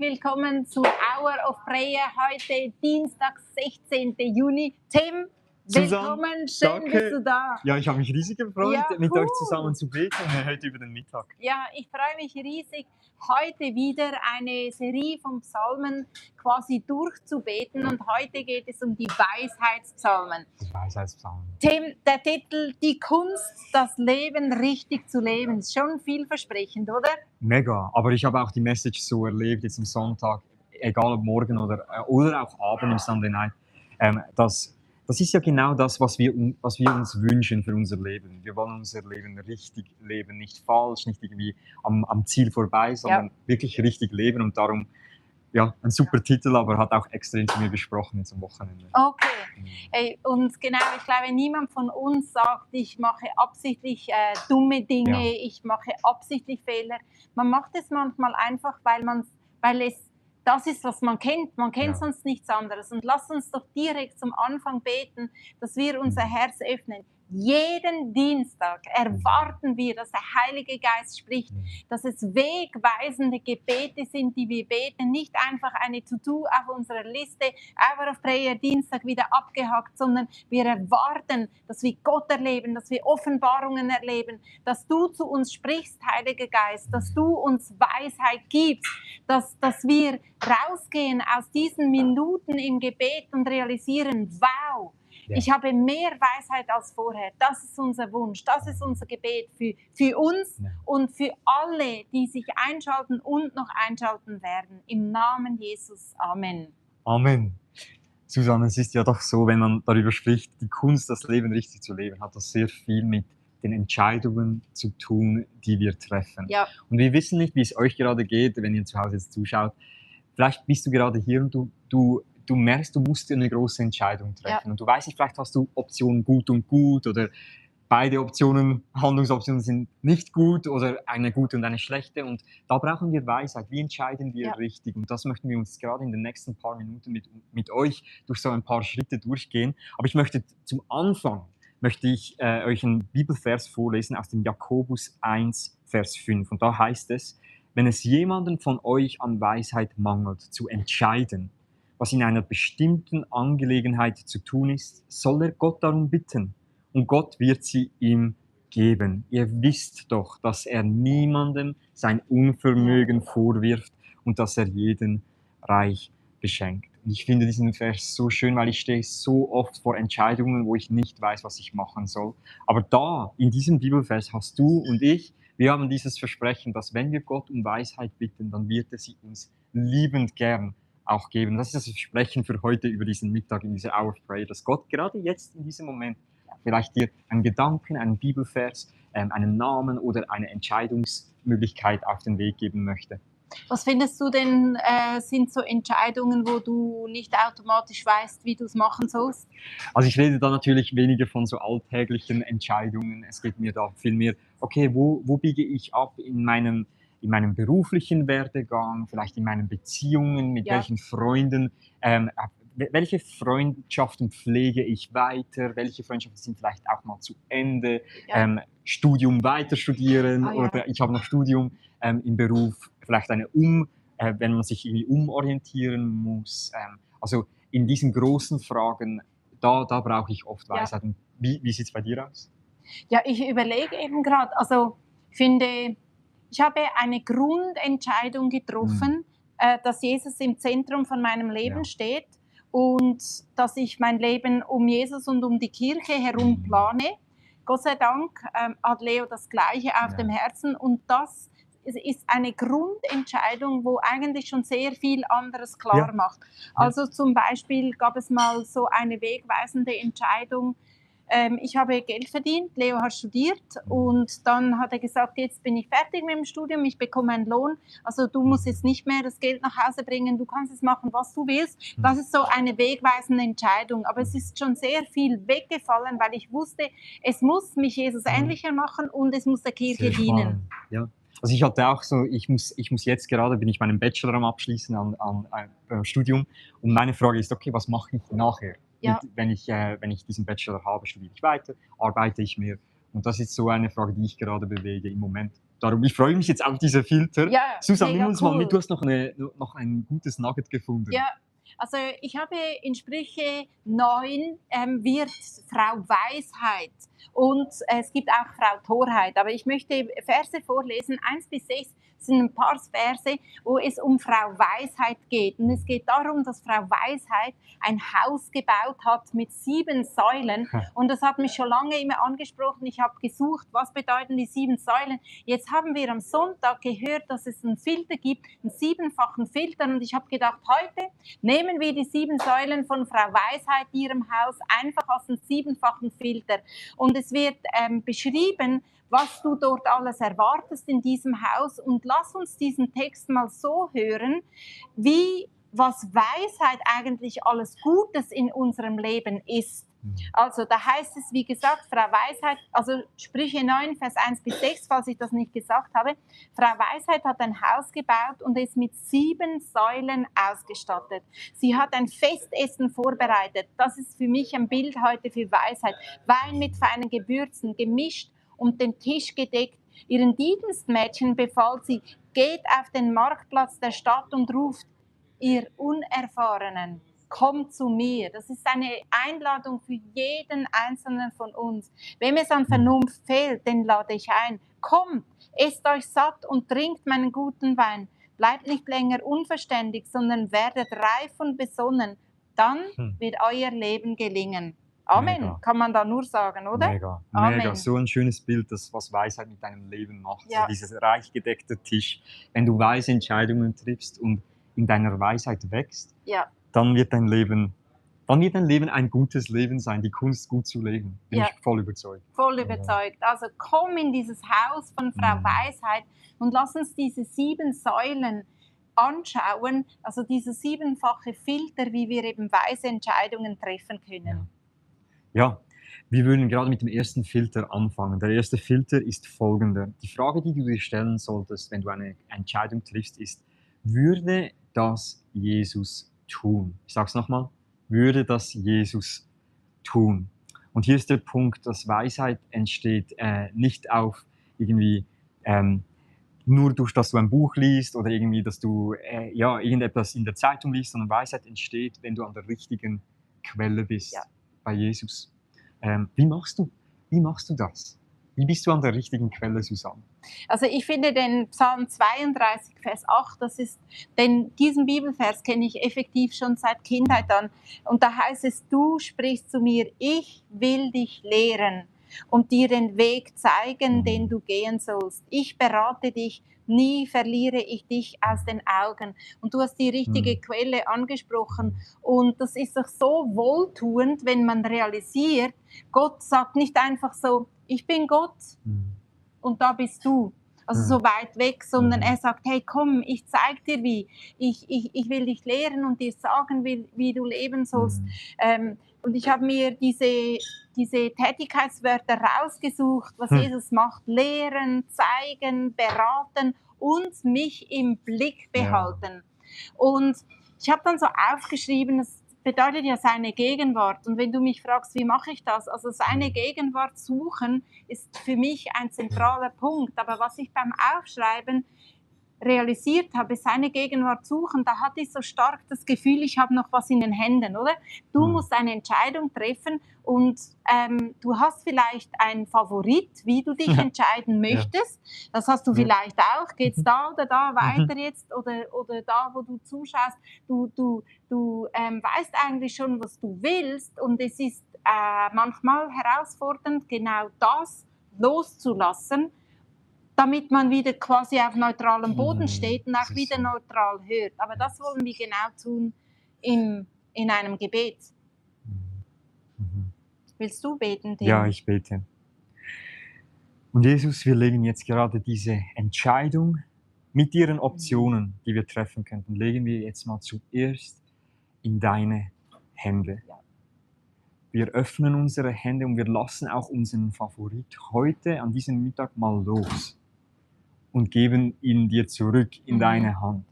willkommen zu Hour of Prayer. Heute Dienstag, 16. Juni. Tim, willkommen, schön danke. bist du da. Ja, ich habe mich riesig gefreut, Ja, mit cool. euch zusammen zu beten heute über den Mittag. Ja, ich freue mich riesig, heute wieder eine Serie von Psalmen quasi durchzubeten. Und heute geht es um die Weisheitspsalmen. Die Weisheitspsalmen. Tim, der Titel, die Kunst, das Leben richtig zu leben, ist schon vielversprechend, oder? Mega, aber ich habe auch die Message so erlebt, jetzt am Sonntag, egal ob morgen oder auch Abend im Sunday Night, das ist ja genau das, was wir uns wünschen für unser Leben. Wir wollen unser Leben richtig leben, nicht falsch, nicht irgendwie am Ziel vorbei, sondern wirklich richtig leben. Und darum, ja, ein super Titel, aber hat auch extrem zu mir gesprochen jetzt am Wochenende. Okay. Hey, und genau, ich glaube, niemand von uns sagt, ich mache absichtlich dumme Dinge, ich mache absichtlich Fehler. Man macht es manchmal einfach, weil es das ist, was man kennt. Man kennt sonst nichts anderes. Und lass uns doch direkt zum Anfang beten, dass wir unser Herz öffnen. Jeden Dienstag erwarten wir, dass der Heilige Geist spricht, dass es wegweisende Gebete sind, die wir beten. Nicht einfach eine To-Do auf unserer Liste, Hour of Prayer Dienstag wieder abgehakt, sondern wir erwarten, dass wir Gott erleben, dass wir Offenbarungen erleben, dass du zu uns sprichst, Heiliger Geist, dass du uns Weisheit gibst, dass wir rausgehen aus diesen Minuten im Gebet und realisieren, wow, ich habe mehr Weisheit als vorher. Das ist unser Wunsch, das ist unser Gebet für uns und für alle, die sich einschalten und noch einschalten werden. Im Namen Jesus. Amen. Amen. Susanne, es ist ja doch so, wenn man darüber spricht, die Kunst, das Leben richtig zu leben, hat das sehr viel mit den Entscheidungen zu tun, die wir treffen. Ja. Und wir wissen nicht, wie es euch gerade geht, wenn ihr zu Hause jetzt zuschaut. Vielleicht bist du gerade hier und du merkst, du musst eine große Entscheidung treffen. Ja. Und du weißt nicht, vielleicht hast du Optionen gut und gut oder beide Optionen, Handlungsoptionen sind nicht gut oder eine gute und eine schlechte. Und da brauchen wir Weisheit. Wie entscheiden wir richtig? Und das möchten wir uns gerade in den nächsten paar Minuten mit euch durch so ein paar Schritte durchgehen. Aber ich möchte zum Anfang euch einen Bibelvers vorlesen aus dem Jakobus 1, Vers 5. Und da heißt es, wenn es jemanden von euch an Weisheit mangelt, zu entscheiden, was in einer bestimmten Angelegenheit zu tun ist, soll er Gott darum bitten. Und Gott wird sie ihm geben. Ihr wisst doch, dass er niemandem sein Unvermögen vorwirft und dass er jeden reich beschenkt. Und ich finde diesen Vers so schön, weil ich stehe so oft vor Entscheidungen, wo ich nicht weiß, was ich machen soll. Aber da, in diesem Bibelvers, hast du und ich, wir haben dieses Versprechen, dass wenn wir Gott um Weisheit bitten, dann wird er sie uns liebend gern auch geben. Das ist das Versprechen für heute über diesen Mittag in dieser Hour of Prayer, dass Gott gerade jetzt in diesem Moment vielleicht dir einen Gedanken, einen Bibelvers, einen Namen oder eine Entscheidungsmöglichkeit auf den Weg geben möchte. Was findest du denn, sind so Entscheidungen, wo du nicht automatisch weißt, wie du es machen sollst? Also ich rede da natürlich weniger von so alltäglichen Entscheidungen. Es geht mir da viel mehr, okay, wo biege ich ab in meinem beruflichen Werdegang, vielleicht in meinen Beziehungen, mit welchen Freunden, welche Freundschaften pflege ich weiter, welche Freundschaften sind vielleicht auch mal zu Ende, Studium weiter studieren oder ich habe noch Studium im Beruf, vielleicht wenn man sich irgendwie umorientieren muss. Also in diesen großen Fragen, da brauche ich oft Weisheit. Und wie sieht es bei dir aus? Ja, ich überlege eben gerade, also ich finde, ich habe eine Grundentscheidung getroffen, dass Jesus im Zentrum von meinem Leben steht und dass ich mein Leben um Jesus und um die Kirche herum plane. Gott sei Dank hat Leo das Gleiche auf dem Herzen und das ist eine Grundentscheidung, wo eigentlich schon sehr viel anderes klar macht. Also zum Beispiel gab es mal so eine wegweisende Entscheidung. Ich habe Geld verdient, Leo hat studiert und dann hat er gesagt, jetzt bin ich fertig mit dem Studium, ich bekomme einen Lohn, also du musst jetzt nicht mehr das Geld nach Hause bringen, du kannst es machen, was du willst. Das ist so eine wegweisende Entscheidung, aber es ist schon sehr viel weggefallen, weil ich wusste, es muss mich Jesus ähnlicher machen und es muss der Kirche dienen. Ja. Also ich hatte auch so, ich muss jetzt gerade, bin ich meinen Bachelor am Abschließen an Studium und meine Frage ist, okay, was mache ich nachher? Ja. Wenn ich diesen Bachelor habe, studiere ich weiter, arbeite ich mehr? Und das ist so eine Frage, die ich gerade bewege im Moment. darum, ich freue mich jetzt auf diese Filter. Ja, Susanne, nimm mega uns mal cool. mit, du hast noch ein gutes Nugget gefunden. Ja, also ich habe in Sprüche 9 wird Frau Weisheit und es gibt auch Frau Torheit. Aber ich möchte Verse vorlesen, 1-6 sind ein paar Verse, wo es um Frau Weisheit geht. Und es geht darum, dass Frau Weisheit ein Haus gebaut hat mit 7 Säulen. Und das hat mich schon lange immer angesprochen. Ich habe gesucht, was bedeuten die 7 Säulen. Jetzt haben wir am Sonntag gehört, dass es einen Filter gibt, einen 7-fachen Filter. Und ich habe gedacht, heute nehmen wir die 7 Säulen von Frau Weisheit in ihrem Haus einfach als einen 7-fachen Filter. Und es wird beschrieben, was du dort alles erwartest in diesem Haus. Und lass uns diesen Text mal so hören, was Weisheit eigentlich alles Gutes in unserem Leben ist. Also da heißt es, wie gesagt, Frau Weisheit, also Sprüche 9, Vers 1-6, falls ich das nicht gesagt habe, Frau Weisheit hat ein Haus gebaut und es mit 7 Säulen ausgestattet. Sie hat ein Festessen vorbereitet. Das ist für mich ein Bild heute für Weisheit. Wein mit feinen Gewürzen, gemischt und den Tisch gedeckt. Ihren Dienstmädchen befahl sie, geht auf den Marktplatz der Stadt und ruft, ihr Unerfahrenen, kommt zu mir. Das ist eine Einladung für jeden Einzelnen von uns. Wem es an Vernunft fehlt, den lade ich ein. Kommt, esst euch satt und trinkt meinen guten Wein. Bleibt nicht länger unverständig, sondern werdet reif und besonnen. Dann wird euer Leben gelingen. Amen, Mega. kann man da nur sagen, oder? Mega, Amen. mega. So ein schönes Bild, das was Weisheit mit deinem Leben macht. Ja. So dieses reich gedeckte Tisch. Wenn du weise Entscheidungen triffst und in deiner Weisheit wächst, Ja. dann wird dein Leben ein gutes Leben sein, die Kunst gut zu leben. Bin Ja. ich voll überzeugt. Voll überzeugt. Also komm in dieses Haus von Frau Weisheit und lass uns diese 7 Säulen anschauen, also diese 7-fache Filter, wie wir eben weise Entscheidungen treffen können. Ja, wir würden gerade mit dem ersten Filter anfangen. Der erste Filter ist folgender. Die Frage, die du dir stellen solltest, wenn du eine Entscheidung triffst, ist, würde das Jesus tun? Ich sage es nochmal, würde das Jesus tun? Und hier ist der Punkt, dass Weisheit entsteht nicht auf irgendwie nur durch, dass du ein Buch liest oder irgendwie, dass du irgendetwas in der Zeitung liest, sondern Weisheit entsteht, wenn du an der richtigen Quelle bist, bei Jesus. Wie machst du das? Wie bist du an der richtigen Quelle, Susanne? Also ich finde den Psalm 32, Vers 8, diesen Bibelvers kenne ich effektiv schon seit Kindheit an. Und da heißt es, du sprichst zu mir, ich will dich lehren und dir den Weg zeigen, den du gehen sollst. Ich berate dich, nie verliere ich dich aus den Augen. Und du hast die richtige Quelle angesprochen. Und das ist doch so wohltuend, wenn man realisiert, Gott sagt nicht einfach so, ich bin Gott und da bist du. Also so weit weg, sondern er sagt, hey komm, ich zeig dir wie. Ich will dich lehren und dir sagen, wie du leben sollst. Und ich habe mir diese Tätigkeitswörter rausgesucht, was Jesus macht. Lehren, zeigen, beraten und mich im Blick behalten. Und ich habe dann so aufgeschrieben, das bedeutet ja seine Gegenwart. Und wenn du mich fragst, wie mache ich das? Also seine Gegenwart suchen ist für mich ein zentraler Punkt. Aber was ich beim Aufschreiben realisiert habe, seine Gegenwart suchen, da hatte ich so stark das Gefühl, ich habe noch was in den Händen, oder? Du musst eine Entscheidung treffen und du hast vielleicht einen Favorit, wie du dich entscheiden möchtest. Das hast du vielleicht auch. Geht es da oder da weiter jetzt oder da, wo du zuschaust? Du weißt eigentlich schon, was du willst und es ist manchmal herausfordernd, genau das loszulassen, damit man wieder quasi auf neutralem Boden steht und auch wieder neutral hört. Aber das wollen wir genau tun in einem Gebet. Willst du beten, Tim? Ja, ich bete. Und Jesus, wir legen jetzt gerade diese Entscheidung mit ihren Optionen, die wir treffen könnten, legen wir jetzt mal zuerst in deine Hände. Wir öffnen unsere Hände und wir lassen auch unseren Favorit heute an diesem Mittag mal los und geben ihn dir zurück in deine Hand.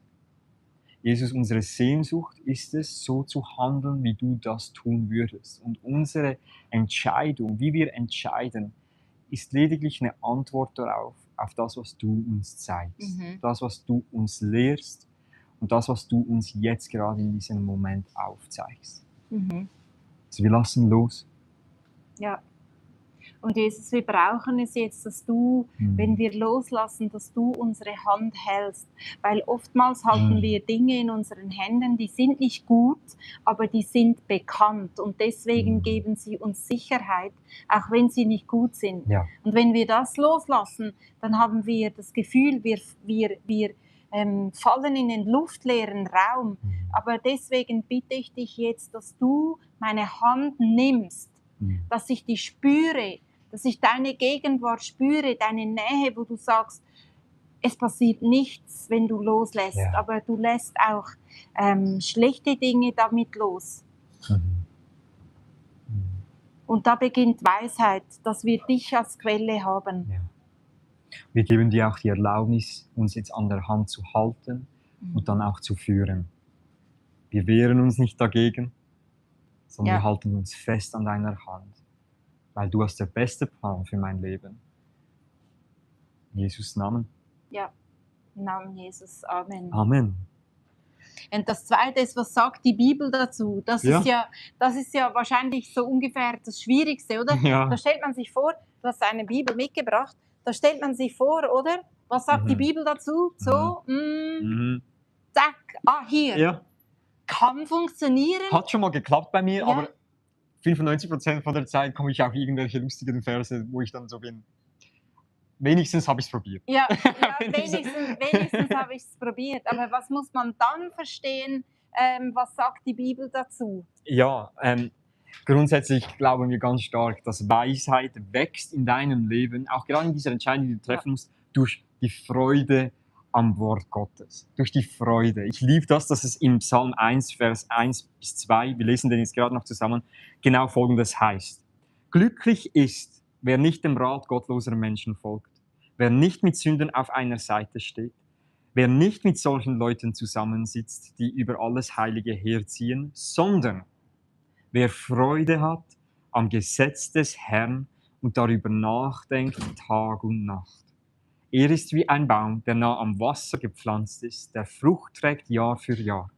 Jesus, unsere Sehnsucht ist es, so zu handeln, wie du das tun würdest. Und unsere Entscheidung, wie wir entscheiden, ist lediglich eine Antwort darauf, auf das, was du uns zeigst, das, was du uns lehrst und das, was du uns jetzt gerade in diesem Moment aufzeigst. Also wir lassen los. Ja. Und Jesus, wir brauchen es jetzt, dass du, wenn wir loslassen, dass du unsere Hand hältst. Weil oftmals halten wir Dinge in unseren Händen, die sind nicht gut, aber die sind bekannt. Und deswegen geben sie uns Sicherheit, auch wenn sie nicht gut sind. Ja. Und wenn wir das loslassen, dann haben wir das Gefühl, wir fallen in den luftleeren Raum. Aber deswegen bitte ich dich jetzt, dass du meine Hand nimmst, dass ich die spüre, dass ich deine Gegenwart spüre, deine Nähe, wo du sagst, es passiert nichts, wenn du loslässt, aber du lässt auch schlechte Dinge damit los. Und da beginnt Weisheit, dass wir dich als Quelle haben. Ja. Wir geben dir auch die Erlaubnis, uns jetzt an der Hand zu halten und dann auch zu führen. Wir wehren uns nicht dagegen, sondern wir halten uns fest an deiner Hand, weil du hast der beste Plan für mein Leben. In Jesus' Namen. Ja, im Namen Jesus. Amen. Amen. Und das Zweite ist, was sagt die Bibel dazu? Das ist ja wahrscheinlich so ungefähr das Schwierigste, oder? Ja. Da stellt man sich vor, du hast eine Bibel mitgebracht, da stellt man sich vor, oder? Was sagt die Bibel dazu? So, zack, hier. Ja. Kann funktionieren. Hat schon mal geklappt bei mir, aber 95% von der Zeit komme ich auf irgendwelche lustigen Verse, wo ich dann so bin. Wenigstens habe ich es probiert. Ja, wenigstens habe ich es probiert. Aber was muss man dann verstehen? Was sagt die Bibel dazu? Ja, grundsätzlich glauben wir ganz stark, dass Weisheit wächst in deinem Leben, auch gerade in dieser Entscheidung, die du treffen musst, durch die Freude am Wort Gottes. Durch die Freude. Ich liebe das, dass es im Psalm 1, Vers 1-2, wir lesen den jetzt gerade noch zusammen, genau Folgendes heißt. Glücklich ist, wer nicht dem Rat gottloser Menschen folgt, wer nicht mit Sündern auf einer Seite steht, wer nicht mit solchen Leuten zusammensitzt, die über alles Heilige herziehen, sondern wer Freude hat am Gesetz des Herrn und darüber nachdenkt Tag und Nacht. Er ist wie ein Baum, der nah am Wasser gepflanzt ist, der Frucht trägt Jahr für Jahr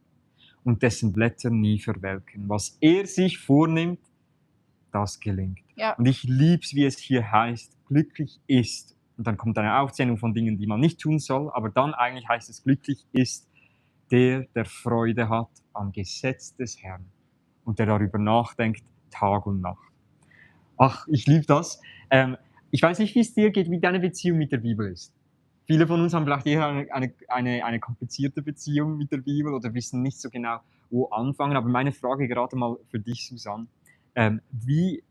und dessen Blätter nie verwelken. Was er sich vornimmt, das gelingt. Ja. Und ich liebe es, wie es hier heißt, glücklich ist. Und dann kommt eine Aufzählung von Dingen, die man nicht tun soll, aber dann eigentlich heißt es, glücklich ist der Freude hat am Gesetz des Herrn und der darüber nachdenkt Tag und Nacht. Ach, ich liebe das. Ich weiß nicht, wie es dir geht, wie deine Beziehung mit der Bibel ist. Viele von uns haben vielleicht eher eine komplizierte Beziehung mit der Bibel oder wissen nicht so genau, wo anfangen. Aber meine Frage gerade mal für dich, Susanne, wie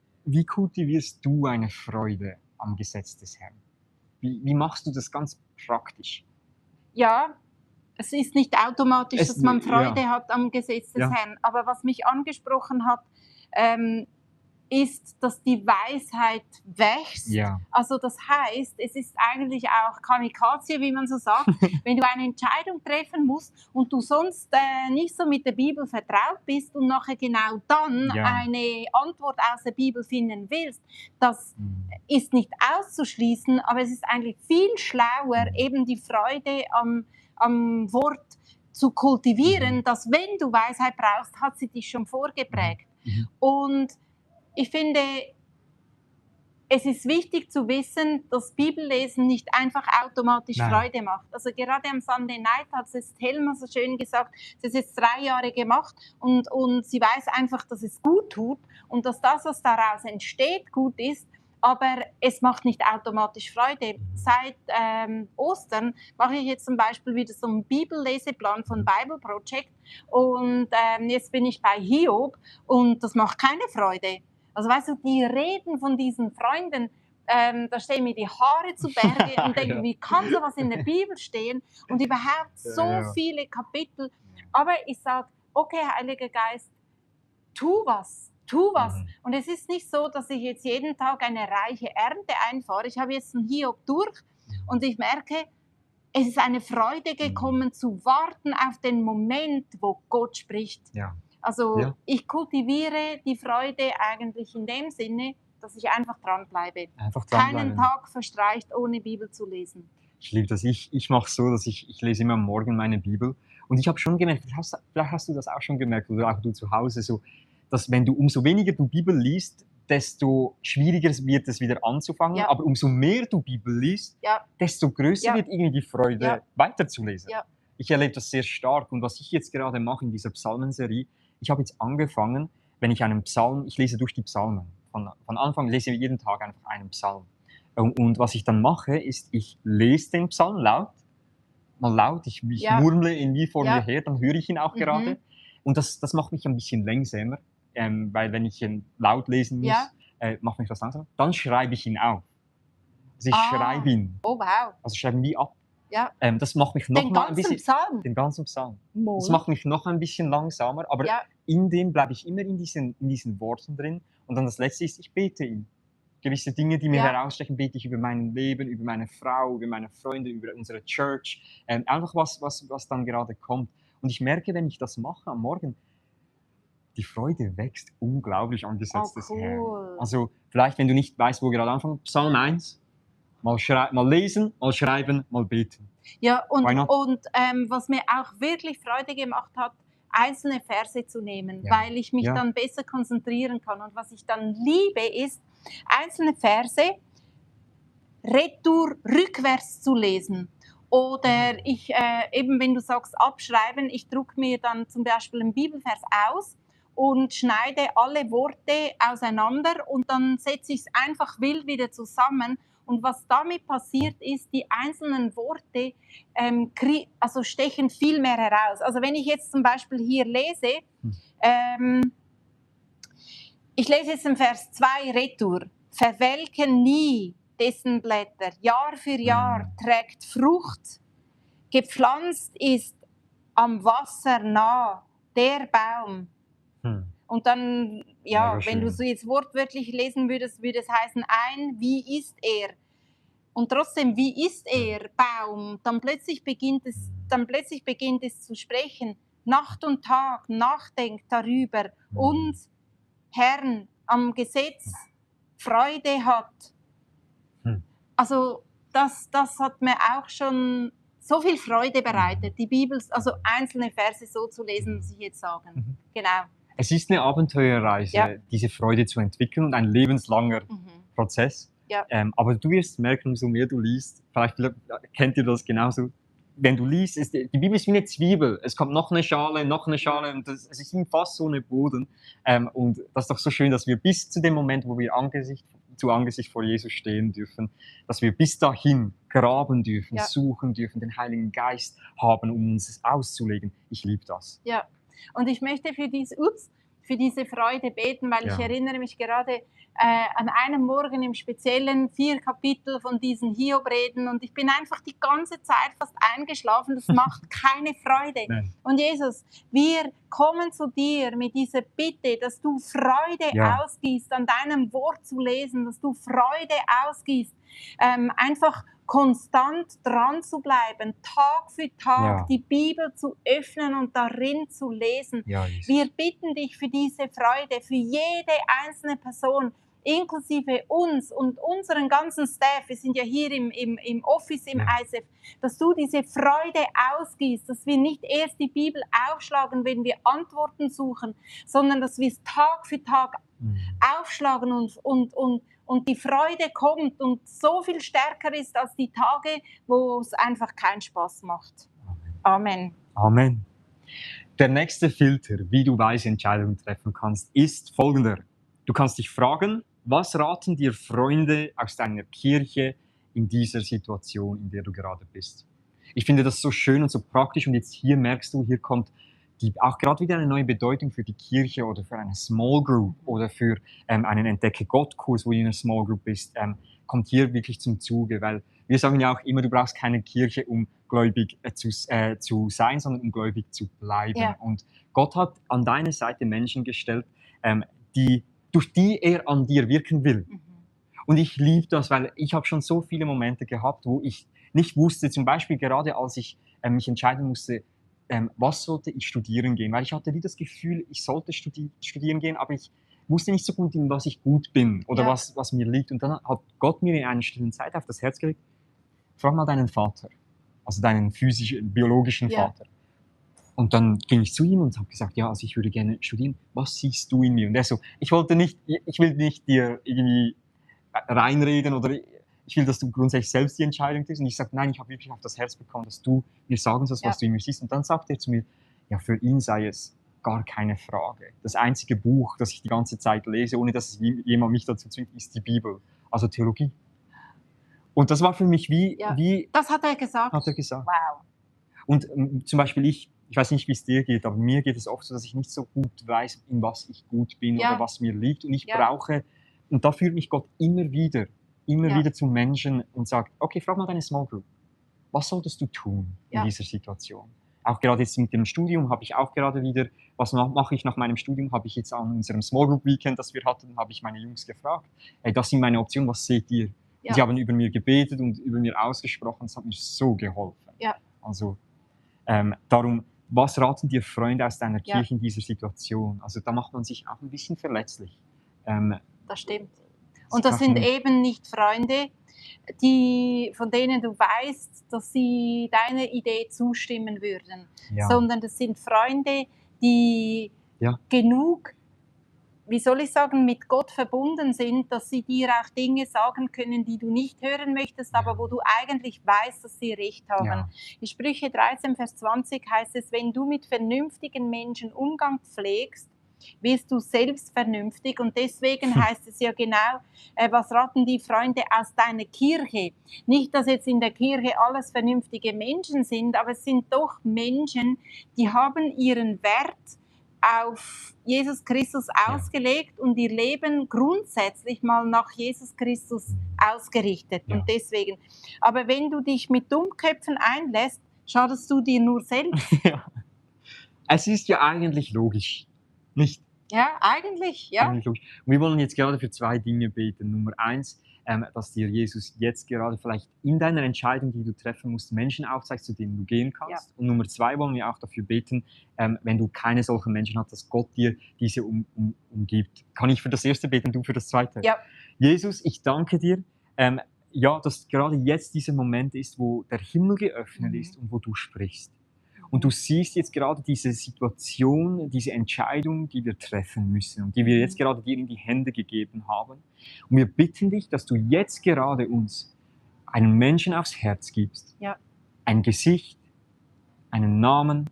kultivierst du eine Freude am Gesetz des Herrn? Wie machst du das ganz praktisch? Ja, es ist nicht automatisch, dass man Freude hat am Gesetz des Herrn. Aber was mich angesprochen hat, ist, dass die Weisheit wächst. Ja. Also das heißt, es ist eigentlich auch Kamikaze, wie man so sagt, wenn du eine Entscheidung treffen musst und du sonst nicht so mit der Bibel vertraut bist und nachher genau dann eine Antwort aus der Bibel finden willst, das ist nicht auszuschließen, aber es ist eigentlich viel schlauer, eben die Freude am Wort zu kultivieren, dass wenn du Weisheit brauchst, hat sie dich schon vorgeprägt. Und ich finde, es ist wichtig zu wissen, dass Bibellesen nicht einfach automatisch Freude macht. Also gerade am Sunday Night hat es Helma so schön gesagt, sie hat es jetzt 3 Jahre gemacht und sie weiß einfach, dass es gut tut und dass das, was daraus entsteht, gut ist, aber es macht nicht automatisch Freude. Seit Ostern mache ich jetzt zum Beispiel wieder so einen Bibelleseplan von Bible Project und jetzt bin ich bei Hiob und das macht keine Freude. Also weißt du, die Reden von diesen Freunden, da stehen mir die Haare zu Berge und denken, wie kann sowas in der Bibel stehen und überhaupt so viele Kapitel. Aber ich sage, okay, Heiliger Geist, tu was. Und es ist nicht so, dass ich jetzt jeden Tag eine reiche Ernte einfahre. Ich habe jetzt einen Hiob durch und ich merke, es ist eine Freude gekommen, zu warten auf den Moment, wo Gott spricht. Ja. Also ich kultiviere die Freude eigentlich in dem Sinne, dass ich einfach dranbleibe. Einfach Keinen dranbleiben. Tag verstreicht, ohne Bibel zu lesen. Ich liebe das. Ich mache es so, dass ich lese immer am Morgen meine Bibel. Und ich habe schon gemerkt, vielleicht hast du das auch schon gemerkt, oder auch du zu Hause, so, dass wenn du umso weniger du Bibel liest, desto schwieriger wird es wieder anzufangen. Ja. Aber umso mehr du Bibel liest, Ja. desto größer Ja. wird irgendwie die Freude, Ja. weiterzulesen. Ja. Ich erlebe das sehr stark. Und was ich jetzt gerade mache in dieser Psalmenserie, ich habe jetzt angefangen, wenn ich einen Psalm, ich lese durch die Psalmen. Von Anfang lese ich jeden Tag einfach einen Psalm. Und was ich dann mache, ist, ich lese den Psalm laut, ich Ja. murmle ihn wie vor Ja. mir her, dann höre ich ihn auch gerade. Und das macht mich ein bisschen langsamer, weil wenn ich ihn laut lesen muss, Ja. macht mich das langsamer. Dann schreibe ich ihn auf. Also ich schreibe ihn. Oh, wow. Also schreibe wie ab. Ja. Das macht mich noch Den mal ein ganzen bisschen... Psalm? Den ganzen Psalm. Moll. Das macht mich noch ein bisschen langsamer, aber Ja. in dem bleibe ich immer in diesen Worten drin. Und dann das Letzte ist, ich bete ihn. Gewisse Dinge, die mir Ja. herausstechen, bete ich über mein Leben, über meine Frau, über meine Freunde, über unsere Church. Einfach was dann gerade kommt. Und ich merke, wenn ich das mache am Morgen, die Freude wächst unglaublich angesichts des Herrn. Cool. Also vielleicht, wenn du nicht weißt, wo gerade anfangen, Psalm 1, mal lesen, mal schreiben, mal beten. Ja, Why not? und was mir auch wirklich Freude gemacht hat, einzelne Verse zu nehmen, Ja. weil ich mich Ja. dann besser konzentrieren kann. Und was ich dann liebe, ist, einzelne Verse rückwärts zu lesen. Oder ich, eben wenn du sagst abschreiben, ich drucke mir dann zum Beispiel einen Bibelvers aus und schneide alle Worte auseinander und dann setze ich es einfach wild wieder zusammen. Und was damit passiert ist, die einzelnen Worte also stechen viel mehr heraus. Also wenn ich jetzt zum Beispiel hier lese, ich lese jetzt im Vers 2 retour, verwelken nie dessen Blätter, Jahr für Jahr trägt Frucht, gepflanzt ist am Wasser nah, der Baum. Und dann, ja, Mega wenn du schön. so jetzt wortwörtlich lesen würdest, würde es heißen, wie ist er? Und trotzdem, wie ist er, Baum? Dann plötzlich beginnt es zu sprechen. Nacht und Tag nachdenkt darüber und Herrn am Gesetz Freude hat. Also das hat mir auch schon so viel Freude bereitet, die Bibel, also einzelne Verse so zu lesen, muss ich jetzt sagen. Genau. Es ist eine Abenteuerreise, Ja. diese Freude zu entwickeln und ein lebenslanger Prozess. Ja. Aber du wirst merken, umso mehr du liest, vielleicht kennt ihr das genauso, wenn du liest, die Bibel ist wie eine Zwiebel. Es kommt noch eine Schale und es ist fast so eine Boden. Und das ist doch so schön, dass wir bis zu dem Moment, wo wir Angesicht vor Jesus stehen dürfen, dass wir bis dahin graben dürfen, suchen dürfen, den Heiligen Geist haben, um uns es auszulegen. Ich liebe das. Ja, und ich möchte für diese Freude beten, weil ich erinnere mich gerade an einem Morgen im Speziellen 4 Kapitel von diesen Hiob-Reden und ich bin einfach die ganze Zeit fast eingeschlafen. Das macht keine Freude. Nein. Und Jesus, wir kommen zu dir mit dieser Bitte, dass du Freude ausgießt, an deinem Wort zu lesen, dass du Freude ausgießt, einfach konstant dran zu bleiben, Tag für Tag die Bibel zu öffnen und darin zu lesen. Ja, Jesus. Wir bitten dich für diese Freude, für jede einzelne Person, inklusive uns und unseren ganzen Staff, wir sind ja hier im Office im ISF, dass du diese Freude ausgießt, dass wir nicht erst die Bibel aufschlagen, wenn wir Antworten suchen, sondern dass wir es Tag für Tag aufschlagen und die Freude kommt und so viel stärker ist als die Tage, wo es einfach keinen Spaß macht. Amen. Amen. Der nächste Filter, wie du weise Entscheidungen treffen kannst, ist folgender. Du kannst dich fragen, was raten dir Freunde aus deiner Kirche in dieser Situation, in der du gerade bist? Ich finde das so schön und so praktisch und jetzt hier merkst du, hier kommt auch gerade wieder eine neue Bedeutung für die Kirche oder für eine Small Group oder für einen Entdecke-Gott-Kurs, wo du in einer Small Group bist, kommt hier wirklich zum Zuge, weil wir sagen ja auch immer, du brauchst keine Kirche, um gläubig zu sein, sondern um gläubig zu bleiben. Ja. Und Gott hat an deine Seite Menschen gestellt, durch die er an dir wirken will. Und ich liebe das, weil ich habe schon so viele Momente gehabt, wo ich nicht wusste, zum Beispiel gerade als ich mich entscheiden musste, was sollte ich studieren gehen, weil ich hatte nie das Gefühl, ich sollte studieren gehen, aber ich wusste nicht so gut, in was ich gut bin oder Ja. was mir liegt. Und dann hat Gott mir in einer stillen Zeit auf das Herz gelegt, frag mal deinen Vater, also deinen physischen, biologischen Ja. Vater. Und dann ging ich zu ihm und habe gesagt, ja, also ich würde gerne studieren. Was siehst du in mir? Und er so, ich will nicht dir irgendwie reinreden oder ich will, dass du grundsätzlich selbst die Entscheidung triffst. Und ich sage, nein, ich habe wirklich auf das Herz bekommen, dass du mir sagen sollst, was du in mir siehst. Und dann sagt er zu mir, ja, für ihn sei es gar keine Frage. Das einzige Buch, das ich die ganze Zeit lese, ohne dass jemand mich dazu zwingt, ist die Bibel, also Theologie. Und das war für mich wie das hat er gesagt? Hat er gesagt. Wow. Und zum Beispiel ich weiß nicht, wie es dir geht, aber mir geht es oft so, dass ich nicht so gut weiß, in was ich gut bin oder was mir liegt. Und ich brauche, und da führt mich Gott immer wieder zu Menschen und sagt, okay, frag mal deine Small Group. Was solltest du tun in dieser Situation? Auch gerade jetzt mit dem Studium habe ich auch gerade wieder, was mache ich nach meinem Studium, habe ich jetzt an unserem Small Group Weekend, das wir hatten, habe ich meine Jungs gefragt, hey, das sind meine Optionen, was seht ihr? Ja. Sie haben über mir gebetet und über mir ausgesprochen, das hat mir so geholfen. Ja. Also darum, was raten dir Freunde aus deiner Kirche in dieser Situation? Also da macht man sich auch ein bisschen verletzlich. Das stimmt. Und das sind eben nicht Freunde, von denen du weißt, dass sie deiner Idee zustimmen würden, sondern das sind Freunde, die genug, wie soll ich sagen, mit Gott verbunden sind, dass sie dir auch Dinge sagen können, die du nicht hören möchtest, aber wo du eigentlich weißt, dass sie recht haben. Ja. In Sprüche 13, Vers 20 heißt es, wenn du mit vernünftigen Menschen Umgang pflegst, wirst du selbst vernünftig. Und deswegen heißt es ja genau, was raten die Freunde aus deiner Kirche? Nicht, dass jetzt in der Kirche alles vernünftige Menschen sind, aber es sind doch Menschen, die haben ihren Wert auf Jesus Christus ausgelegt und ihr Leben grundsätzlich mal nach Jesus Christus ausgerichtet. Und deswegen, aber wenn du dich mit Dummköpfen einlässt, schadest du dir nur selbst. Ja. Es ist ja eigentlich logisch, nicht? Ja, eigentlich, ja. Eigentlich logisch. Und wir wollen jetzt gerade für 2 Dinge beten. Nummer 1, dass dir Jesus jetzt gerade vielleicht in deiner Entscheidung, die du treffen musst, Menschen aufzeigt, zu denen du gehen kannst. Ja. Und Nummer 2 wollen wir auch dafür beten, wenn du keine solchen Menschen hast, dass Gott dir diese umgibt. Kann ich für das erste beten, du für das zweite? Ja. Jesus, ich danke dir, dass gerade jetzt dieser Moment ist, wo der Himmel geöffnet ist und wo du sprichst. Und du siehst jetzt gerade diese Situation, diese Entscheidung, die wir treffen müssen und die wir jetzt gerade dir in die Hände gegeben haben. Und wir bitten dich, dass du jetzt gerade uns einen Menschen aufs Herz gibst, ein Gesicht, einen Namen,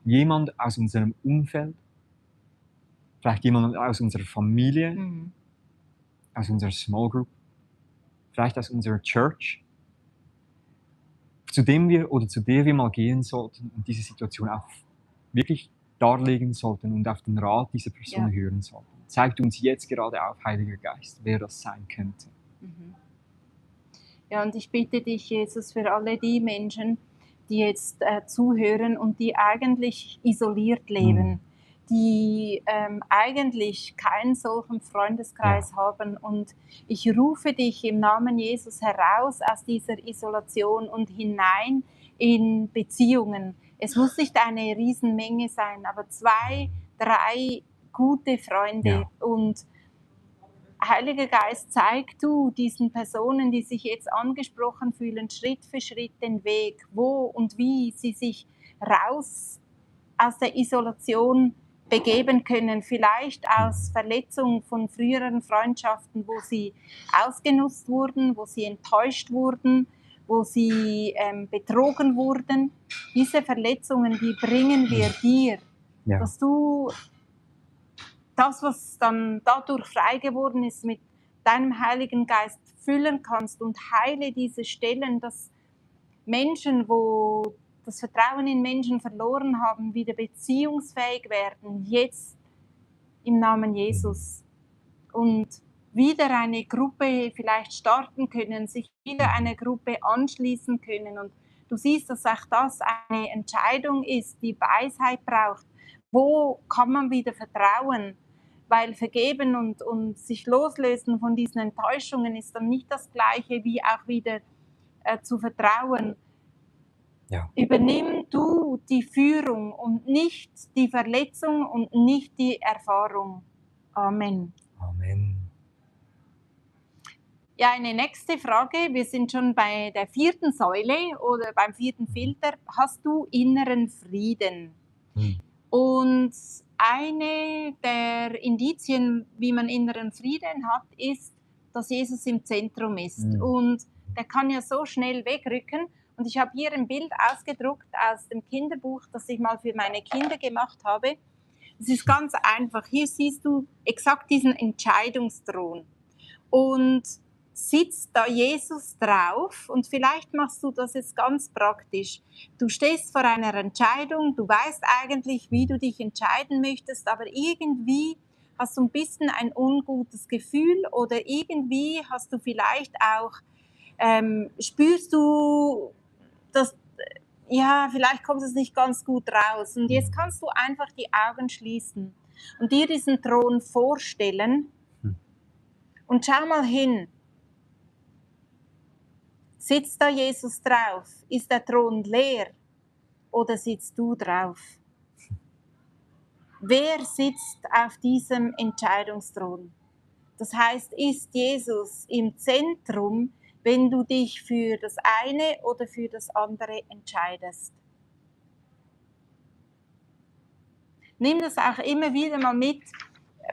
jemand aus unserem Umfeld, vielleicht jemand aus unserer Familie, aus unserer Small Group, vielleicht aus unserer Church, zu der wir mal gehen sollten und diese Situation auch wirklich darlegen sollten und auf den Rat dieser Person hören sollten. Zeigt uns jetzt gerade auf, Heiliger Geist, wer das sein könnte. Ja, und ich bitte dich, Jesus, für alle die Menschen, die jetzt zuhören und die eigentlich isoliert leben, die eigentlich keinen solchen Freundeskreis haben. Und ich rufe dich im Namen Jesus heraus aus dieser Isolation und hinein in Beziehungen. Es muss nicht eine Riesenmenge sein, aber 2, 3 gute Freunde. Und Heiliger Geist, zeig du diesen Personen, die sich jetzt angesprochen fühlen, Schritt für Schritt den Weg, wo und wie sie sich raus aus der Isolation begeben können, vielleicht aus Verletzung von früheren Freundschaften, wo sie ausgenutzt wurden, wo sie enttäuscht wurden, wo sie betrogen wurden. Diese Verletzungen, die bringen wir dir, dass du das, was dann dadurch frei geworden ist, mit deinem Heiligen Geist füllen kannst und heile diese Stellen, dass Menschen, wo das Vertrauen in Menschen verloren haben, wieder beziehungsfähig werden, jetzt im Namen Jesus. Und wieder eine Gruppe vielleicht starten können, sich wieder einer Gruppe anschließen können. Und du siehst, dass auch das eine Entscheidung ist, die Weisheit braucht. Wo kann man wieder vertrauen? Weil vergeben und sich loslösen von diesen Enttäuschungen ist dann nicht das Gleiche, wie auch wieder zu vertrauen. Ja. Übernimm du die Führung und nicht die Verletzung und nicht die Erfahrung. Amen. Amen. Ja, eine nächste Frage. Wir sind schon bei der 4. Säule oder beim 4. Filter. Hast du inneren Frieden? Und eine der Indizien, wie man inneren Frieden hat, ist, dass Jesus im Zentrum ist. Und der kann ja so schnell wegrücken. Und ich habe hier ein Bild ausgedruckt aus dem Kinderbuch, das ich mal für meine Kinder gemacht habe. Es ist ganz einfach. Hier siehst du exakt diesen Entscheidungsthron. Und sitzt da Jesus drauf, und vielleicht machst du das jetzt ganz praktisch. Du stehst vor einer Entscheidung, du weißt eigentlich, wie du dich entscheiden möchtest, aber irgendwie hast du ein bisschen ein ungutes Gefühl oder irgendwie hast du vielleicht auch, spürst du, dass, ja, vielleicht kommt es nicht ganz gut raus. Und jetzt kannst du einfach die Augen schließen und dir diesen Thron vorstellen und schau mal hin. Sitzt da Jesus drauf? Ist der Thron leer oder sitzt du drauf? Wer sitzt auf diesem Entscheidungsthron? Das heißt, ist Jesus im Zentrum, wenn du dich für das eine oder für das andere entscheidest? Nimm das auch immer wieder mal mit,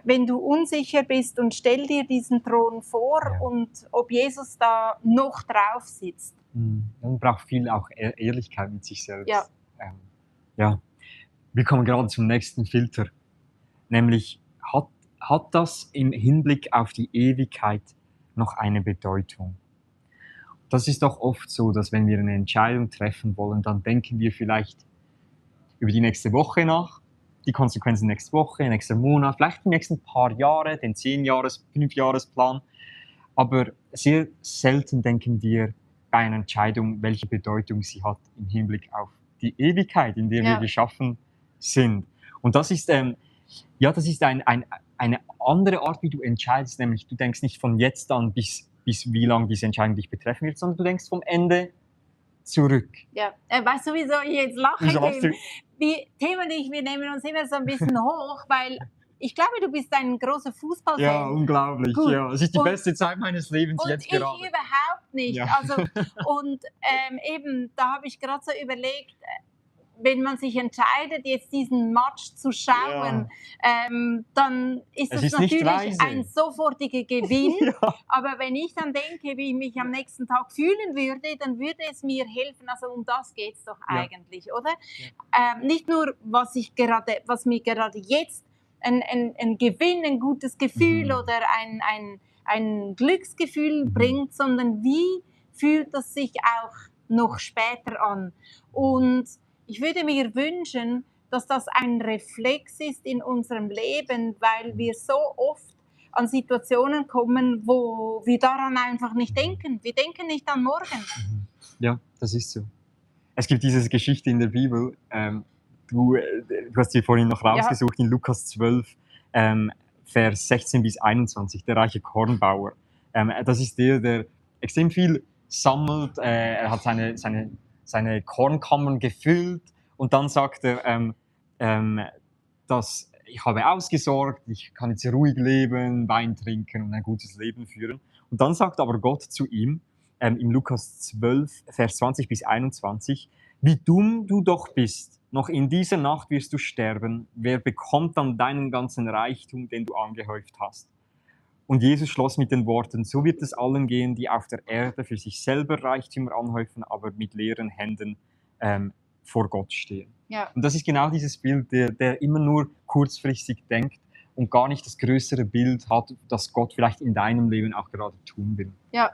wenn du unsicher bist, und stell dir diesen Thron vor, und ob Jesus da noch drauf sitzt. Man braucht viel auch Ehrlichkeit mit sich selbst. Ja. Ja. Wir kommen gerade zum nächsten Filter, nämlich hat das im Hinblick auf die Ewigkeit noch eine Bedeutung? Das ist doch oft so, dass wenn wir eine Entscheidung treffen wollen, dann denken wir vielleicht über die nächste Woche nach, die Konsequenzen nächste Woche, nächster Monat, vielleicht die nächsten paar Jahre, den 10-Jahres-, 5-Jahres-Plan. Aber sehr selten denken wir bei einer Entscheidung, welche Bedeutung sie hat im Hinblick auf die Ewigkeit, in der wir geschaffen sind. Und das ist, das ist eine andere Art, wie du entscheidest, nämlich du denkst nicht von jetzt an bis wie lange diese Entscheidung dich betreffen wird, sondern du denkst vom Ende zurück. Ja, weißt du, wieso ich jetzt lache? Die Themen und ich, wir nehmen uns immer so ein bisschen hoch, weil ich glaube, du bist ein großer Fußballfan. Ja, unglaublich. Gut. Ja, es ist die beste Zeit meines Lebens und jetzt gerade. Und ich überhaupt nicht. Ja. Also, und eben, da habe ich gerade so überlegt, wenn man sich entscheidet, jetzt diesen Match zu schauen, dann ist es natürlich ein sofortiger Gewinn. Ja. Aber wenn ich dann denke, wie ich mich am nächsten Tag fühlen würde, dann würde es mir helfen. Also um das geht es doch eigentlich, oder? Ja. Nicht nur, was mir gerade jetzt ein Gewinn, ein gutes Gefühl oder ein Glücksgefühl bringt, sondern wie fühlt das sich auch noch später an? Und ich würde mir wünschen, dass das ein Reflex ist in unserem Leben, weil wir so oft an Situationen kommen, wo wir daran einfach nicht denken. Wir denken nicht an morgen. Ja, das ist so. Es gibt diese Geschichte in der Bibel, du hast sie vorhin noch rausgesucht, in Lukas 12, Vers 16 bis 21, der reiche Kornbauer. Das ist der extrem viel sammelt, er hat seine Kornkammern gefüllt und dann sagt er, dass ich habe ausgesorgt, ich kann jetzt ruhig leben, Wein trinken und ein gutes Leben führen. Und dann sagt aber Gott zu ihm, im Lukas 12, Vers 20 bis 21, wie dumm du doch bist, noch in dieser Nacht wirst du sterben, wer bekommt dann deinen ganzen Reichtum, den du angehäuft hast? Und Jesus schloss mit den Worten, so wird es allen gehen, die auf der Erde für sich selber Reichtümer anhäufen, aber mit leeren Händen vor Gott stehen. Ja. Und das ist genau dieses Bild, der immer nur kurzfristig denkt und gar nicht das größere Bild hat, das Gott vielleicht in deinem Leben auch gerade tun will. Ja.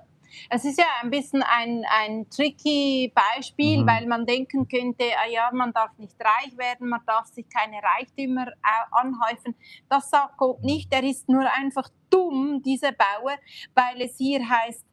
Es ist ja ein bisschen ein tricky Beispiel, weil man denken könnte, man darf nicht reich werden, man darf sich keine Reichtümer anhäufen. Das sagt Gott nicht, er ist nur einfach dumm, dieser Bauer, weil es hier heißt,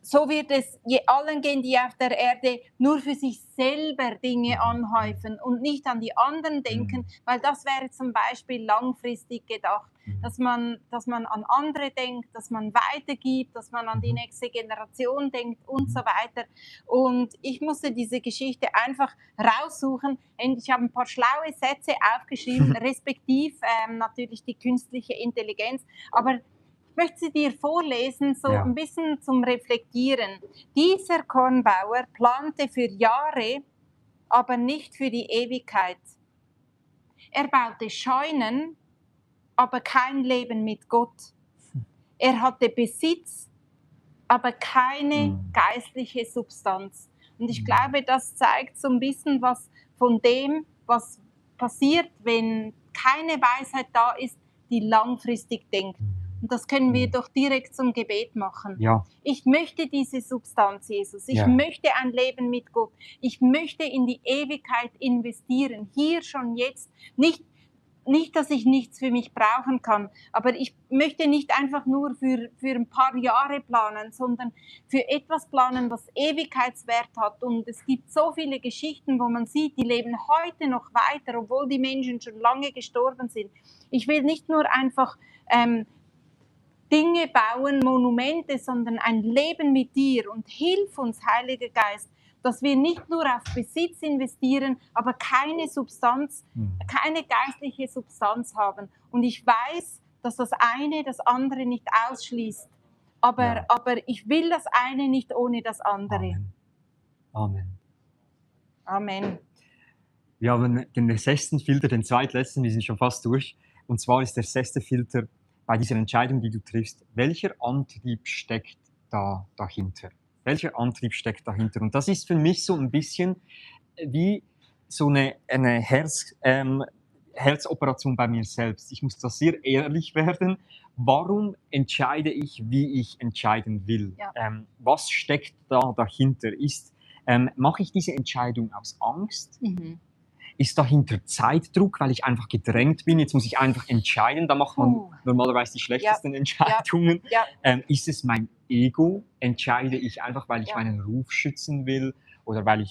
so wird es allen gehen, die auf der Erde nur für sich selber Dinge anhäufen und nicht an die anderen denken, weil das wäre zum Beispiel langfristig gedacht, dass man an andere denkt, dass man weitergibt, dass man an die nächste Generation denkt und so weiter. Und ich musste diese Geschichte einfach raussuchen und ich habe ein paar schlaue Sätze aufgeschrieben, respektiv natürlich die künstliche Intelligenz, aber ich möchte sie dir vorlesen, so ein bisschen zum Reflektieren. Dieser Kornbauer plante für Jahre, aber nicht für die Ewigkeit. Er baute Scheunen, aber kein Leben mit Gott. Er hatte Besitz, aber keine geistliche Substanz. Und ich glaube, das zeigt so ein bisschen was von dem, was passiert, wenn keine Weisheit da ist, die langfristig denkt. Und das können wir doch direkt zum Gebet machen. Ja. Ich möchte diese Substanz, Jesus. Ich möchte ein Leben mit Gott. Ich möchte in die Ewigkeit investieren. Hier schon jetzt. Nicht, dass ich nichts für mich brauchen kann, aber ich möchte nicht einfach nur für ein paar Jahre planen, sondern für etwas planen, was Ewigkeitswert hat. Und es gibt so viele Geschichten, wo man sieht, die leben heute noch weiter, obwohl die Menschen schon lange gestorben sind. Ich will nicht nur einfach Dinge bauen, Monumente, sondern ein Leben mit dir. Und hilf uns, Heiliger Geist, dass wir nicht nur auf Besitz investieren, aber keine Substanz, keine geistliche Substanz haben. Und ich weiß, dass das eine das andere nicht ausschließt. Aber ich will das eine nicht ohne das andere. Amen. Amen. Wir haben den 6. Filter, den zweitletzten, wir sind schon fast durch. Und zwar ist der 6. Filter bei dieser Entscheidung, die du triffst, welcher Antrieb steckt dahinter? Welcher Antrieb steckt dahinter? Und das ist für mich so ein bisschen wie so eine Herzoperation bei mir selbst. Ich muss da sehr ehrlich werden. Warum entscheide ich, wie ich entscheiden will? Ja. Was steckt da dahinter? Mache ich diese Entscheidung aus Angst? Ist dahinter Zeitdruck, weil ich einfach gedrängt bin? Jetzt muss ich einfach entscheiden. Da macht man normalerweise die schlechtesten Entscheidungen. Ist es mein Ego? Entscheide ich einfach, weil ich meinen Ruf schützen will oder weil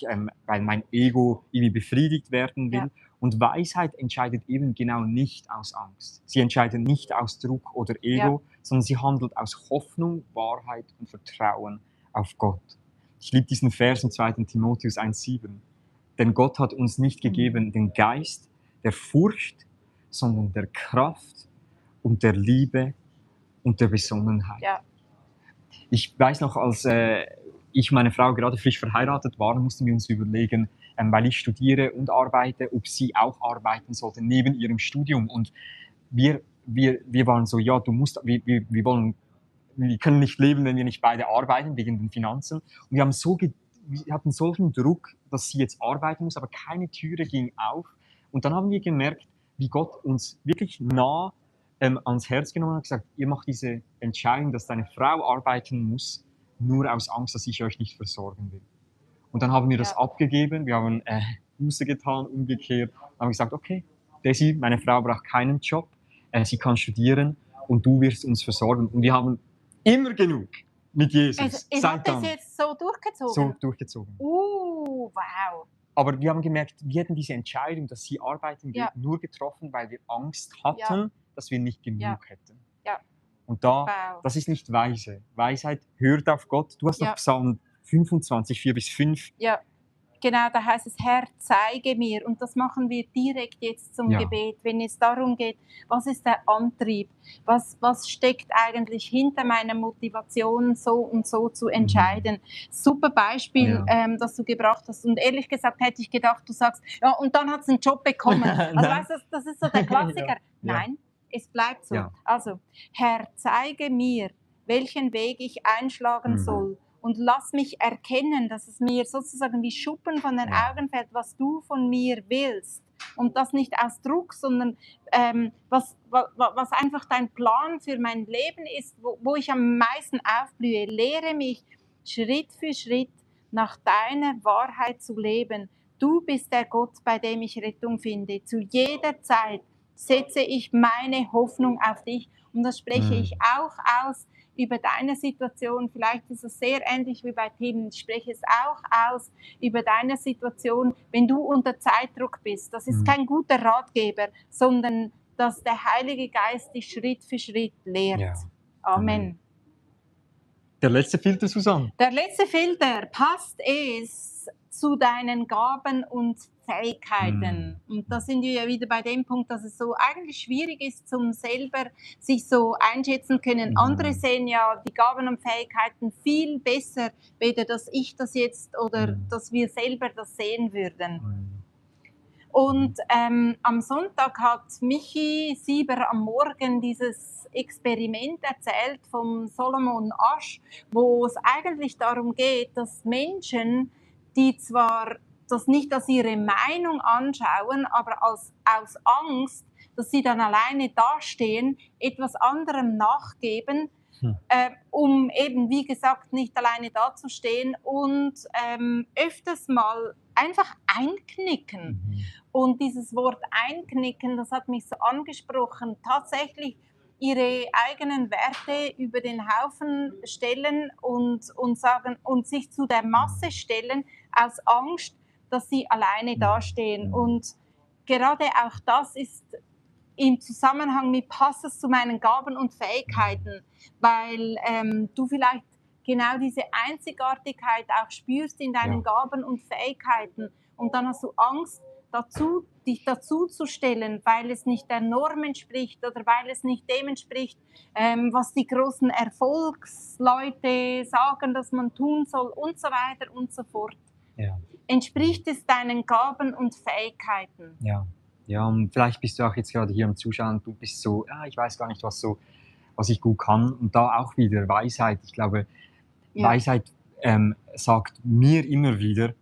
mein Ego irgendwie befriedigt werden will? Und Weisheit entscheidet eben genau nicht aus Angst. Sie entscheidet nicht aus Druck oder Ego, sondern sie handelt aus Hoffnung, Wahrheit und Vertrauen auf Gott. Ich liebe diesen Vers in 2. Timotheus 1,7. Denn Gott hat uns nicht gegeben den Geist der Furcht, sondern der Kraft und der Liebe und der Besonnenheit. Ja. Ich weiß noch, als ich und meine Frau gerade frisch verheiratet waren, mussten wir uns überlegen, weil ich studiere und arbeite, ob sie auch arbeiten sollte neben ihrem Studium. Und wir waren so, ja, wir können nicht leben, wenn wir nicht beide arbeiten, wegen den Finanzen. Und wir hatten solchen Druck, dass sie jetzt arbeiten muss, aber keine Türe ging auf. Und dann haben wir gemerkt, wie Gott uns wirklich nah ans Herz genommen hat und gesagt, ihr macht diese Entscheidung, dass deine Frau arbeiten muss, nur aus Angst, dass ich euch nicht versorgen will. Und dann haben wir das abgegeben, wir haben Buße getan, umgekehrt, haben gesagt, okay, Desi, meine Frau braucht keinen Job, sie kann studieren und du wirst uns versorgen. Und wir haben immer genug mit Jesus. Ihr habt das jetzt so durchgezogen? So durchgezogen. Wow. Aber wir haben gemerkt, wir hätten diese Entscheidung, dass sie arbeiten will, nur getroffen, weil wir Angst hatten, dass wir nicht genug hätten. Ja. Und das ist nicht weise. Weisheit hört auf Gott. Du hast noch Psalm 25, 4-5. Ja. Genau, da heißt es, Herr, zeige mir. Und das machen wir direkt jetzt zum Gebet, wenn es darum geht, was ist der Antrieb? Was steckt eigentlich hinter meiner Motivation, so und so zu entscheiden? Super Beispiel, das du gebracht hast. Und ehrlich gesagt hätte ich gedacht, du sagst, ja, und dann hat es einen Job bekommen. Also weißt du, das ist so der Klassiker. Nein, es bleibt so. Also, Herr, zeige mir, welchen Weg ich einschlagen soll. Und lass mich erkennen, dass es mir sozusagen wie Schuppen von den Augen fällt, was du von mir willst. Und das nicht aus Druck, sondern was einfach dein Plan für mein Leben ist, wo ich am meisten aufblühe. Lehre mich Schritt für Schritt nach deiner Wahrheit zu leben. Du bist der Gott, bei dem ich Rettung finde. Zu jeder Zeit setze ich meine Hoffnung auf dich. Und das spreche ich auch aus über deine Situation, vielleicht ist es sehr ähnlich wie bei Tim, ich spreche es auch aus, über deine Situation, wenn du unter Zeitdruck bist. Das ist kein guter Ratgeber, sondern dass der Heilige Geist dich Schritt für Schritt lehrt. Ja. Amen. Der letzte Filter, Susanne. Der letzte Filter, passt es zu deinen Gaben und Fähigkeiten? Und da sind wir ja wieder bei dem Punkt, dass es so eigentlich schwierig ist, zum selber sich so einschätzen können. Andere sehen ja die Gaben und Fähigkeiten viel besser, weder dass ich das jetzt oder dass wir selber das sehen würden. Und am Sonntag hat Michi Sieber am Morgen dieses Experiment erzählt vom Solomon Asch, wo es eigentlich darum geht, dass Menschen, die zwar das nicht als ihre Meinung anschauen, aber aus Angst, dass sie dann alleine dastehen, etwas anderem nachgeben, um eben, wie gesagt, nicht alleine dazustehen und öfters mal einfach einknicken. Und dieses Wort einknicken, das hat mich so angesprochen, tatsächlich ihre eigenen Werte über den Haufen stellen und sagen und sich zu der Masse stellen aus Angst, dass sie alleine dastehen. Und gerade auch das ist im Zusammenhang mit, passt es zu meinen Gaben und Fähigkeiten, weil du vielleicht genau diese Einzigartigkeit auch spürst in deinen Gaben und Fähigkeiten und dann hast du Angst, dich dazu zu stellen, weil es nicht der Norm entspricht oder weil es nicht dem entspricht, was die großen Erfolgsleute sagen, dass man tun soll und so weiter und so fort. Ja. Entspricht es deinen Gaben und Fähigkeiten? Ja. Ja, und vielleicht bist du auch jetzt gerade hier am Zuschauen, du bist so, ich weiß gar nicht, was ich gut kann. Und da auch wieder Weisheit. Ich glaube, Weisheit sagt mir immer wieder,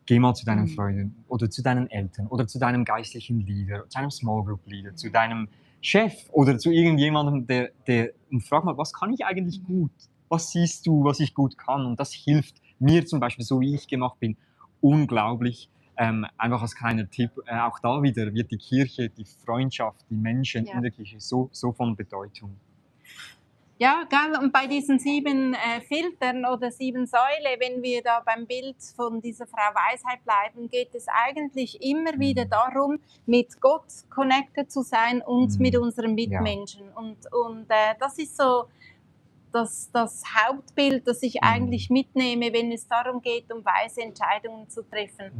geh mal zu deinen Freunden oder zu deinen Eltern oder zu deinem geistlichen Leader, zu einem Small Group Leader, zu deinem Chef oder zu irgendjemandem, der und frag mal, was kann ich eigentlich gut? Was siehst du, was ich gut kann? Und das hilft mir zum Beispiel, so wie ich gemacht bin, unglaublich. Einfach als kleiner Tipp, auch da wieder wird die Kirche, die Freundschaft, die Menschen in der Kirche so von Bedeutung. Ja, gell? Und bei diesen 7 Filtern oder 7 Säulen, wenn wir da beim Bild von dieser Frau Weisheit bleiben, geht es eigentlich immer wieder darum, mit Gott connected zu sein und mit unseren Mitmenschen. Ja. Und das ist so das Hauptbild, das ich eigentlich mitnehme, wenn es darum geht, um weise Entscheidungen zu treffen.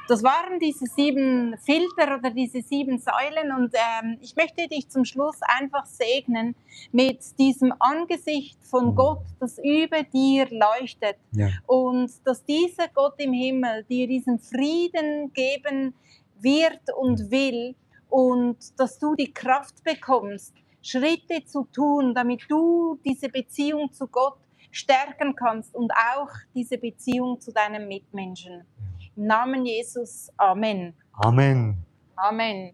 Das waren diese 7 Filter oder diese 7 Säulen und ich möchte dich zum Schluss einfach segnen mit diesem Angesicht von Gott, das über dir leuchtet und dass dieser Gott im Himmel dir diesen Frieden geben wird und will und dass du die Kraft bekommst, Schritte zu tun, damit du diese Beziehung zu Gott stärken kannst und auch diese Beziehung zu deinen Mitmenschen. Im Namen Jesus, Amen. Amen. Amen.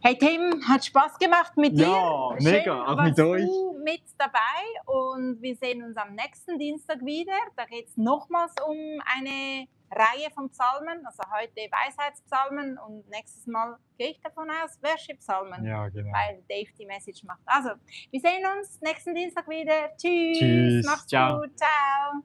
Hey Tim, hat Spaß gemacht mit dir. Ja, mega, auch mit euch. Du mit dabei und wir sehen uns am nächsten Dienstag wieder. Da geht es nochmals um eine Reihe von Psalmen, also heute Weisheitspsalmen und nächstes Mal gehe ich davon aus, Worship-Psalmen, weil Dave die Message macht. Also, wir sehen uns nächsten Dienstag wieder. Tschüss. Macht's gut. Ciao.